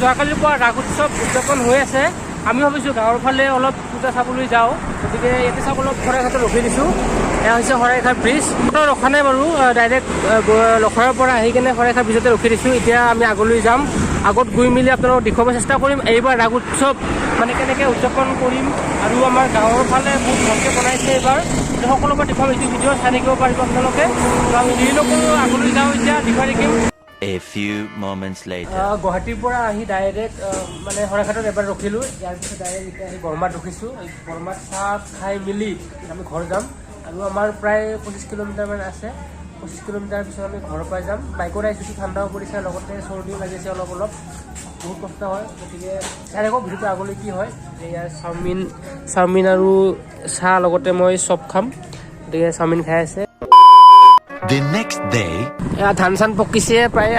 যোৱাকালিৰ পৰা ৰাস উৎসৱ উদযাপন হৈ আছে। আমি ভাবিছোঁ গাঁৱৰ ফালে অলপ পূজা চাবলৈ যাওঁ, গতিকে ইয়াতে চাওক অলপ শৰাইঘাটত ৰখি দিছোঁ। এয়া হৈছে শৰাইঘাট ব্ৰিজ। ৰখা নাই বাৰু, ডাইৰেক্ট লখৰাৰ পৰা আহি কেনে শৰাইঘাট ব্ৰিজতে ৰখি দিছোঁ। এতিয়া আমি আগলৈ যাম, আগত গৈ মেলি আপোনালোকক দেখুৱাব চেষ্টা কৰিম এইবাৰ ৰাস উৎসৱ মানে কেনেকৈ উদযাপন কৰিম। আৰু আমাৰ গাঁৱৰ ফালে বহুত ভালকৈ বনাইছে এইবাৰ, সকলোবোৰ দেখুৱাম। এইটো ভিডিঅ' চাই থাকিব পাৰিব আপোনালোকে। আমি দেৰি নকৰোঁ, আগলৈ যাওঁ, এতিয়া দেখুৱাই থাকিম। A few moments later. গুৱাহাটীৰ পৰা আহি ডাইৰেক্ট মানে শৰাইঘাটত এবাৰ ৰখিলোঁ। ইয়াৰ পিছত ডাইৰেক্ট এতিয়া আহি বৰমাত ৰখিছোঁ। এই বৰমাত চাহ খাই মেলি আমি ঘৰ যাম। আৰু আমাৰ প্ৰায় 25 কিলোমিটাৰমান আছে। 25 কিলোমিটাৰ পিছত আমি ঘৰৰ পৰাই যাম। বাইকত আহিছোঁ, ঠাণ্ডাও পৰিছে, লগতে চৰ্দিও লাগিছে অলপ অলপ, বহুত কষ্ট হয়। গতিকে চাই থাকক ভিডিঅ'টো আগলৈ কি হয়। এয়া চাওমিন আৰু চাহ, লগতে মই চপ খাম। গতিকে চাওমিন খাই আছে। The next day. এয়া ধান চান পকিছে প্ৰায়,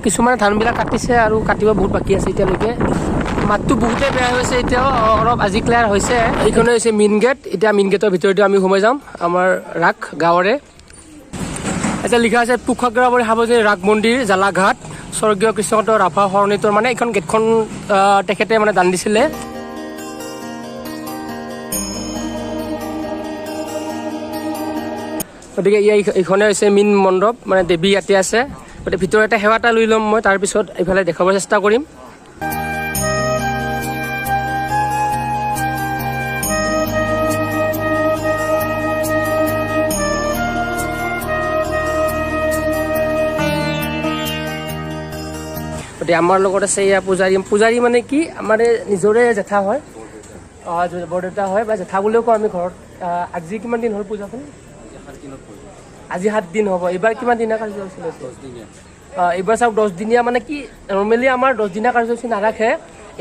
কিছুমানে ধানবিলাক কাটিছে আৰু কাটিব বহুত বাকী আছে এতিয়ালৈকে। মাতটো বহুতেই বেয়া হৈছে এতিয়াও, অলপ আজি ক্লিয়াৰ হৈছে। এইখনে হৈছে মেইন গেট। এতিয়া মেইন গেটৰ ভিতৰতে আমি সোমাই যাম। আমাৰ ৰাস গাঁৱৰে এতিয়া লিখা আছে পোখাগ্ৰাবাৰী সাৰ্বজনীন ৰাস মন্দিৰ, জালাঘাট, স্বৰ্গীয় কৃষ্ণকান্ত ৰাভা সৰণিতৰ মানে এইখন গেটখন তেখেতে মানে দান দিছিলে। গতিকে এইখনে হৈছে মেইন মণ্ডপ, মানে দেৱী ইয়াতে আছে। গতিকে ভিতৰত এটা সেৱা এটা লৈ ল'ম মই, তাৰপিছত এইফালে দেখুৱাব চেষ্টা কৰিম। গতিকে আমাৰ লগত আছে এয়া পূজাৰী। পূজাৰী মানে কি, আমাৰ নিজৰে জেঠা হয়, বৰদেউতা হয় বা জেঠা বুলিও কওঁ আমি ঘৰত। আজি কিমান দিন হ'ল পূজাখন? আজি 7 দিন হ'ব। এইবাৰ কিমান দিনীয়া কাৰ্যসূচী লৈছে? এইবাৰ চাওক 10 দিনীয়া, মানে কি নৰ্মেলি আমাৰ 10 দিনীয়া কাৰ্যসূচী নাৰাখে,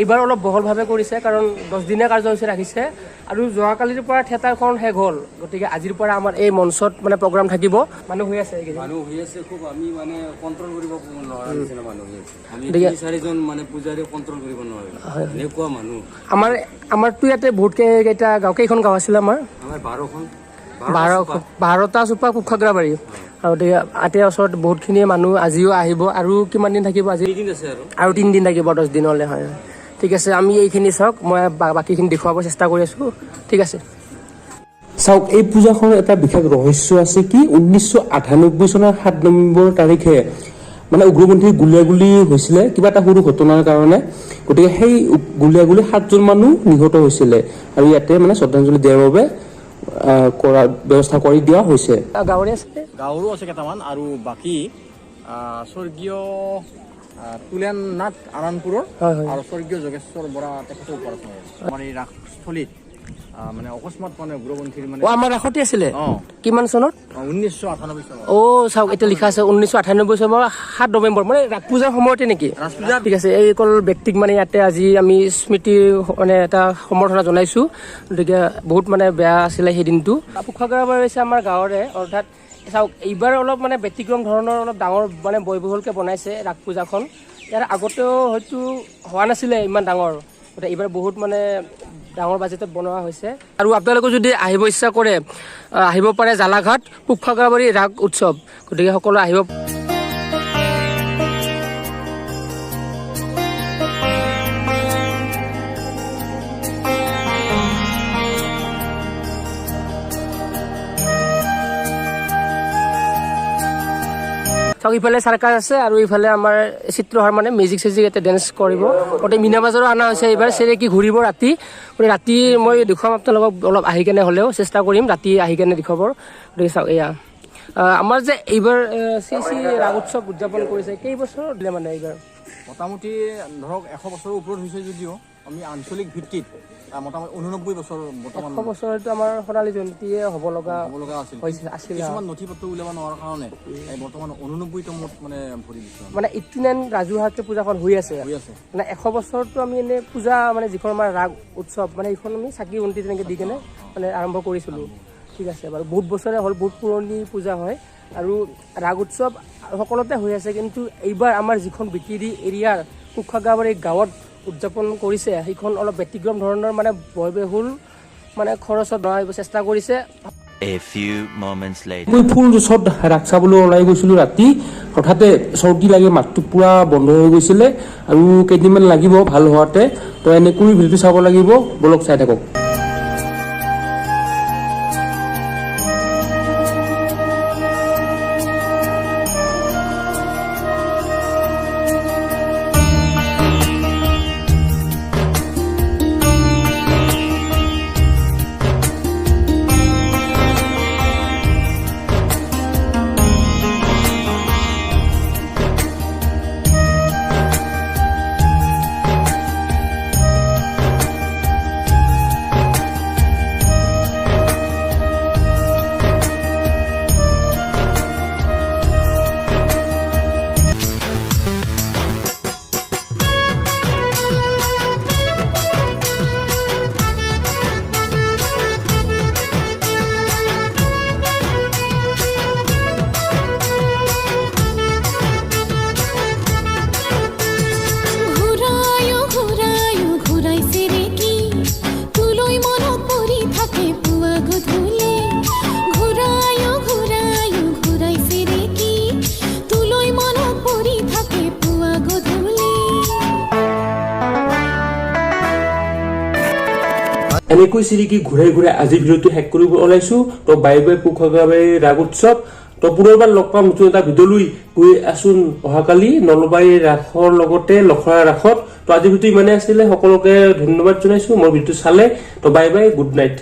এইবাৰ অলপ বহলভাৱে কৰিছে, কাৰণ 10 দিনীয়া কাৰ্যসূচী ৰাখিছে। আৰু যোৱাকালিৰ পৰা থিয়েটাৰখন শেষ হ'ল, গতিকে আজিৰ পৰা আমাৰ এই মঞ্চত মানে প্ৰগ্ৰাম থাকিব। মানুহ হৈ আছে এইকেইদিন। মানুহ হৈ আছে খুব, আমি মানে কণ্ট্ৰল কৰিব নোৱাৰা নিচিনা মানুহ হৈ আছে। আমি গতিকে 3-4জন মানে পূজাৰী কণ্ট্ৰল কৰিব নোৱাৰো, এনেকুৱা মানুহ। আমাৰতো ইয়াতে বহুত কেইটা গাঁও, কেইখন গাঁও আছিলে আমাৰ? আমাৰ 12খন। 12টা চোপা কুখাগ্ৰাবাৰী। আৰু এতিয়া ওচৰত বহুতখিনি মানুহ আজিও আহিব। আৰু কিমান দিন থাকিব আজি? তিনিদিন আছে আৰু। আৰু 3 দিন থাকিব, 10 দিনলৈ। হয়, ঠিক আছে। আমি এইখিনি চাওক, মই বাকীখিনি দেখুৱাব চেষ্টা কৰি আছো। ঠিক আছে। চাওক, এই পূজাখনৰ এটা বিশেষ ৰহস্য আছে কি, 1998 চনৰ 7 নৱেম্বৰ তাৰিখে মানে উগ্ৰপন্থীৰ গুলীয়াগুলী হৈছিলে কিবা এটা সৰু ঘটনাৰ কাৰণে। গতিকে সেই গুলীয়াগুলী 7জন মানুহ নিহত হৈছিলে আৰু ইয়াতে মানে শ্ৰদ্ধাঞ্জলি দিয়াৰ বাবে কৰা ব্যৱস্থা কৰি দিয়া হৈছে। গাঁৱৰে আছে? গাঁৱৰো আছে কেইটামান। আৰু বাকী স্বৰ্গীয় তুলেন নাথ আৰামপুৰৰ আৰু স্বৰ্গীয় যোগেশ্বৰ বৰা, তেখেতৰ ওপৰত আমাৰ এই ৰাসস্থলীত মানে অকস্মাত মানে উগ্ৰপন্থীৰ মানে আমাৰ ৰাসতে আছিলে? অ। কিমান চনত? 1998 চনত। চাওক, এতিয়া লিখা আছে 1998 চনৰ 7 নৱেম্বৰ, মানে ৰাস পূজাৰ সময়তে নেকি? ৰাস পূজা। ঠিক আছে। এইসকল ব্যক্তিক মানে ইয়াতে আজি আমি স্মৃতি মানে এটা সম্বৰ্ধনা জনাইছো। গতিকে বহুত মানে বেয়া আছিলে সেই দিনটো। পোখাগ্ৰাবাৰী হৈছে আমাৰ গাঁৱৰে, অৰ্থাৎ চাওক এইবাৰ অলপ মানে ব্যতিক্ৰম ধৰণৰ অলপ ডাঙৰ মানে বয়বহুলকৈ বনাইছে ৰাস পূজাখন। ইয়াৰ আগতেও হয়তো হোৱা নাছিলে ইমান ডাঙৰ, গতিকে এইবাৰ বহুত মানে ডাঙৰ বাজেটত বনোৱা হৈছে। আৰু আপোনালোকে যদি আহিব ইচ্ছা কৰে, আহিব পাৰে জালাঘাট পোখাগ্ৰাবাৰী ৰাস উৎসৱ। গতিকে সকলো আহিব। চাওক ইফালে চাৰ্কাছ আছে আৰু ইফালে আমাৰ চিত্ৰহাৰ মানে মিউজিক চিউজিক ইয়াতে ডেন্স কৰিব। গতিকে মীনা বজাৰো অনা হৈছে এইবাৰ, চেৰেকী ঘূৰিব ৰাতি। গতিকে ৰাতি মই দেখুৱাম আপোনালোকক, অলপ আহি কেনে হ'লেও চেষ্টা কৰিম ৰাতি আহি কেনে দেখুৱাবৰ। গতিকে চাওক এয়া আমাৰ যে এইবাৰ শ্ৰী শ্ৰী ৰাস উৎসৱ উদযাপন কৰিছে, কেইবছৰ দিলে মানে এইবাৰ? মোটামুটি ধৰক 100 বছৰৰ ওপৰত হৈছে যদিও আমি আঞ্চলিক ভিত্তিত মোটামুটি 89 বছৰ বৰ্তমান। 100 বছৰটো আমাৰ সোণালী জয়ন্তীয়ে হ'ব লগা হ'ব লগা আছিল। হৈছে, আছিল। কিছুমান নথি পত্ৰ উলিয়াব নোৱাৰাৰ কাৰণে এই বৰ্তমান 89তমত মানে ভৰি দিছোঁ আমি। মানে 89 ৰাজহুৱাকে পূজাখন হৈ আছে। হৈ আছে। মানে 100 বছৰটো আমি এনে পূজা মানে যিখন আমাৰ ৰাস উৎসৱ মানে এইখন আমি চাকি বন্তি তেনেকে দি কেনে মানে আৰম্ভ কৰিছিলোঁ। ঠিক আছে বাৰু, বহুত বছৰে হ'ল, বহুত পুৰণি পূজা হয় আৰু ৰাস উৎসৱ সকলোতে হৈ আছে। কিন্তু এইবাৰ আমাৰ যিখন বি টি ডি এৰিয়াৰ কুখাগ্ৰাবাৰী গাঁৱত উদযাপন কৰিছে, সেইখন অলপ ব্যতিক্ৰম ধৰণৰ মানে ব্যয়বহুল মানে খৰচত বনাব চেষ্টা কৰিছে। A few moments later. মই ফুল জোচত ৰাস চাবলৈ ওলাই গৈছিলোঁ ৰাতি, হঠাতে চৰ্দি লাগি মাতটো পূৰা বন্ধ হৈ গৈছিলে আৰু কেইদিনমান লাগিব ভাল হোৱাতে। তো এনেকৈ ভিডিঅ'টো চাব লাগিব, বলক চাই থাকক। ঘূৰায়ো ঘূৰায়ো ঘূৰাইছে ৰে কি, তোলৈ মনত পৰি থাকে পুৱা গধূলি। ঘূৰায়ো ঘূৰায়ো ঘূৰাইছে ৰে কি, তোলৈ মনত পৰি থাকে পুৱা গধূলি। এনেকৈ চিৰিকি ঘূৰাই ঘূৰাই আজি ভিডিঅ'টো শেষ কৰিব ওলাইছো। তো বাই বাই পুব খগেৰাবাৰী ৰাস উৎসৱ। তো পুনৰবাৰ লগ পাম নতুন এটা ভিডিঅ' লৈ গৈ আছোন অহাকালি নলবাৰী ৰাসৰ লগতে লখৰা ৰাসত। তো আজি ভিডিঅ'টো ইমানেই আছিলে, সকলোকে ধন্যবাদ জনাইছো মোৰ ভিডিঅ'টো চালে। তো বাই বাই, গুড নাইট।